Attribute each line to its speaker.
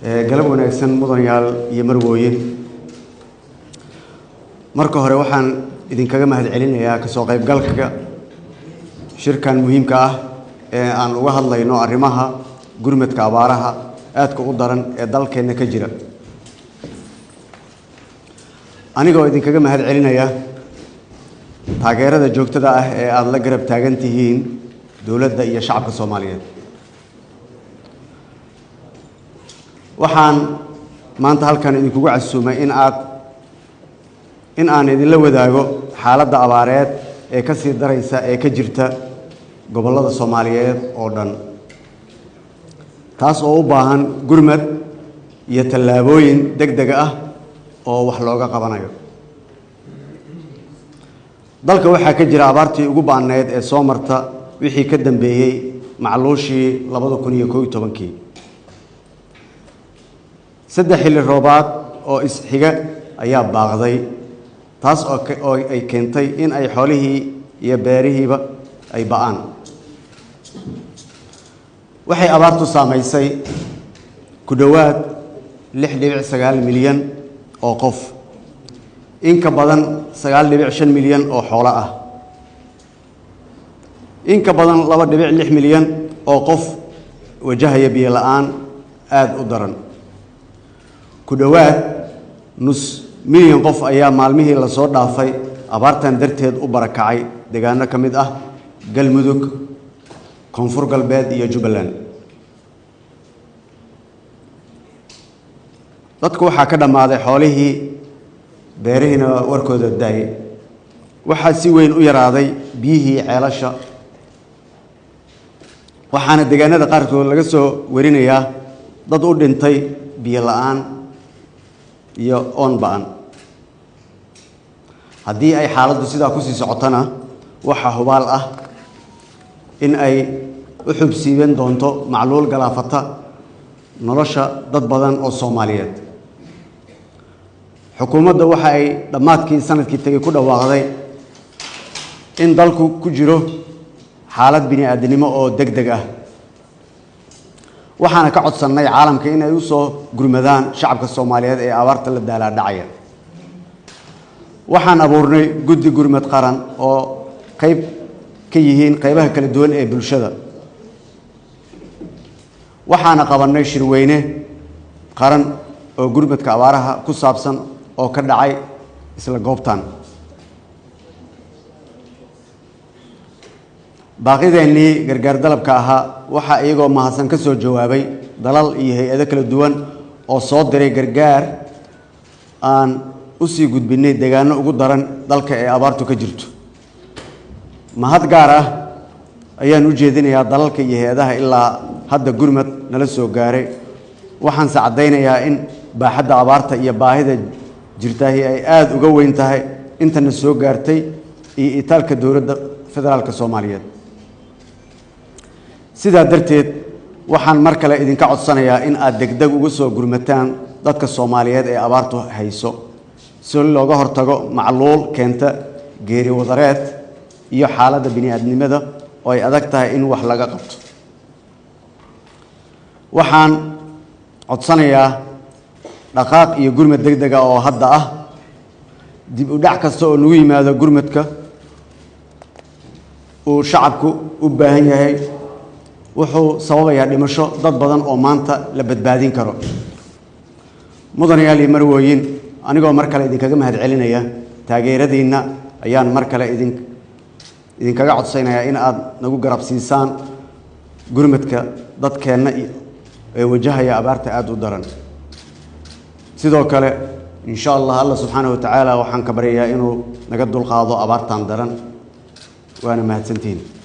Speaker 1: Galab wanaagsan, mudanayaal iyo marwooyin. Marka hore waxaan idinkaga mahadcelinayaa kasoo qaybgalka shirkan muhiimka ah ee aan uga hadlayno arrimaha gurmadka abaaraha aadka u daran ee dalkeenna ka jira. Anigoo idinkaga mahad celinaya taageerada joogtada ah ee aada la garab taagan tihiin dowladda iyo shacabka Soomaaliyeed, waxaan maanta halkan idinkugu casuumay in aan idinla wadaago xaaladda abaareed ee ka sii daraysa ee ka jirta gobollada Soomaaliyeed oo dhan, taas oo u baahan gurmad iyo tallaabooyin deg deg ah oo wax looga qabanayo. Dalka waxaa ka jira abaartii ugu baanneyd ee soo marta wixii ka dambeeyey macluushii 2011-kii. 3 xilli roobaad oo isxiga ayaa baaqday, taas oo ay keentay in ay xoolihii iyo beerihiiba ay ba'aan. Waxay abaartu saamaysay ku dhowaad 6.9 milyan oo qof, in ka badan 9.5 milyan oo xoolo ah, in ka badan 2.6 milyan oo qof wajahaya biyo la'aan aada u daran. Ku dhowaad nus milyan qof ayaa maalmihii lasoo dhaafay abaartan darteed u barakacay deegaano ka mid ah Galmudug, Koonfur Galbeed iyo Jubbaland. Dadku waxaa ka dhammaaday xoolihii, beerihiina warkooda daayay. Waxaa si weyn u yaraaday biyihii ceelasha, waxaana deegaanada qaarkood laga soo warinayaa dad u dhintay biyo la'aan iyo oon ba'an. Haddii ay xaaladdu sidaa kusii socotona, waxaa hubaal ah in ay u xubsiiban doonto macluul galaafata nolosha dad badan oo Soomaaliyeed. Xukuumadda waxa ay dhammaadkii sanadkii tegey ku dhawaaqday in dalku ku jiro xaalad bini aadamnimo oo deg deg ah, waxaana ka codsannay caalamka in ay u soo gurmadaan shacabka Soomaaliyeed ee abaarta la daalaa dhacaya. Waxaan abuurnay guddi gurmad qaran oo qayb ka yihiin qaybaha kala duwan ee bulshada, waxaana qabannay shirweyne qaran oo gurmadka abaaraha ku saabsan oo ka dhacay isla goobtan. Baaqideennii gargaar dalabka ahaa waxaa iyagoo mahadsan ka soo jawaabay dalal iyo hay-ado kala duwan oo soo diray gargaar aan u sii gudbinay deegaano ugu daran dalka ee abaartu ka jirto. Mahad gaar ah ayaan u jeedinayaa dalalka iyo hay-adaha ilaa hadda gurmad nala soo gaaray, waxaanse caddaynayaa in baaxadda abaarta iyo baahida jirtaahi ay aada uga weyn tahay intana soo gaartay iyo itaalka dowladda federaalka Soomaaliyeed. Sidaa darteed waxaan mar kale idinka codsanayaa in aad degdeg uga soo gurmataan dadka Soomaaliyeed ee abaartu hayso, si looga hortago macluul keenta geeri wadareed iyo xaaladda bini-aadnimada oo ay adag tahay in wax laga qabto. Waxaan codsanayaa dhaqaaq iyo gurmad deg dega oo hadda ah. Dib u dhac kasta oo nagu yimaado gurmadka uu shacabku u baahan yahay wuxuu sababayaa dhimasho dad badan oo maanta la badbaadin karo. Mudanayaal iyo marwooyin, anigoo mar kale idinkaga mahad celinaya taageeradiinna ayaan mar kale idinkaga codsanayaa in aad nagu garab siisaan gurmadka dadkeenna ee wajahaya abaarta aada u daran. Sidoo kale, insha Allah, Alla subxaanahu wa tacaala waxaan ka baryayaa inuu naga dulqaado abaartan daran. Waana mahadsantihiin.